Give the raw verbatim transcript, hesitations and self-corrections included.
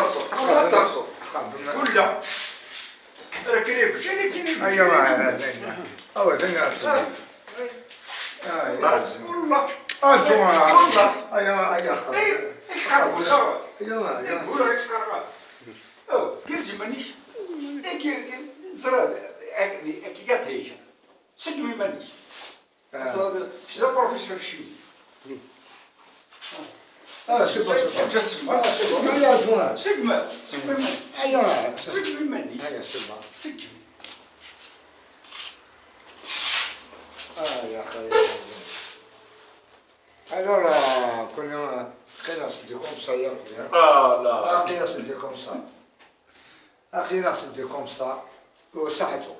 terseḍ, aql-aɣ ad terseḍ. Kul da. Rkrib, kini, kini. Aywa, aywa, aywa. Awa, d ayen ara tesɛu. Aywa. Wallah. Ah, ǧuɛa. Wallah. Aywa, aywa. Eh, acḥal n wezar. Aywa, aywa. Ur ak-qqareɣ ara. Oh, gerz iman-ik. Eh, ẓra, eh, eh, eh, gâté. Seggem iman-ik. Ah. Kečč d apṛufisur keččini. Ah, c'est bon, c'est bon. Ah, c'est bon. Aywa, ǧuɛa. Seggem, seggem iman-ik. Aywa. Seggem iman-ik. Aywa, c'est bon. Seggem. Ah, ya xayi. Alors, euh, كنا خير سيدي comme ça يا ربي. Ah, là. Ah, خير سيدي comme ça. Ah, خير سيدي comme ça. وصحته.